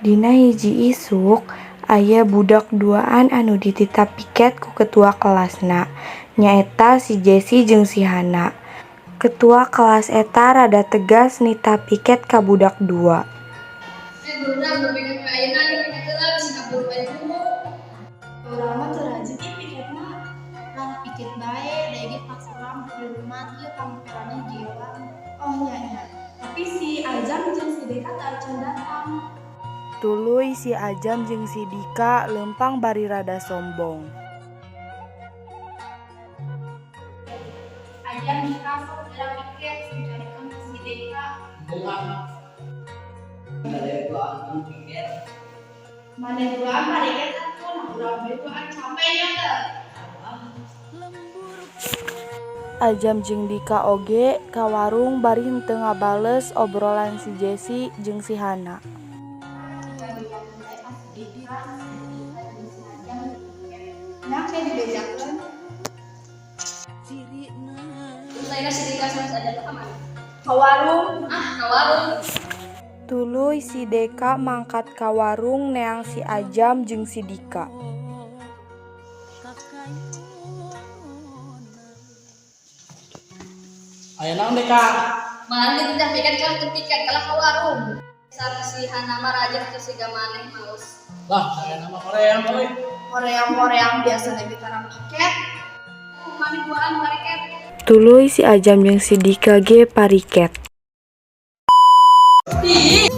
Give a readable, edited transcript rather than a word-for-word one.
Dina hiji isuk, aya budak duaan anu dititah piket ku ketua kelasna, nyaeta si Jesi jeung si Hana. Ketua kelas eta rada tegas nitah piket ka budak dua. Eh, barudak nu piket we ayeuna ieu piket heula bisi kaburu balik guru. Urang mah teu rajin ih piketna. Lah, piket bae, da ge pas urang di rumah ieu pangpelanna hiji ewang. Oh, nya nya. Tapi si Ajam jeung si Deka teu acan datang. Tuluy si Ajam jeung si Dika leumpang bari rada sombong. Ajam, Dika, sok geura piket, sok carekan ku si Deka. Maneh duaan piket. Maneh duaan pareket atuh, nah urang bae duaan capek nya teu. Ajam jeung Dika oge ka warung bari henteu ngabales obrolan si Jesi jeung si Hana. Dibejakeun bae ka si Deka, si Dika jeung si Ajam piket. Nya ke dibejakeun. Terus ayeuna si Dika sama si Ajam teh ka mana? Ka warung. Ah, ka warung. Tuluy si Deka mangkat ka warung neang si Ajam jeung si Dika. Aya naon, Deka? Maneh dititah piket kalah teu piket, kalah ka warung. Sareng si Hana mah rajin teu siga maneh males. Lah, aya nama hoream euy. Hoream-hoream biasa ge tara piket. Maneh duaan pareket. Tuluy si Ajam jeung si Dika ge pariket. Ih.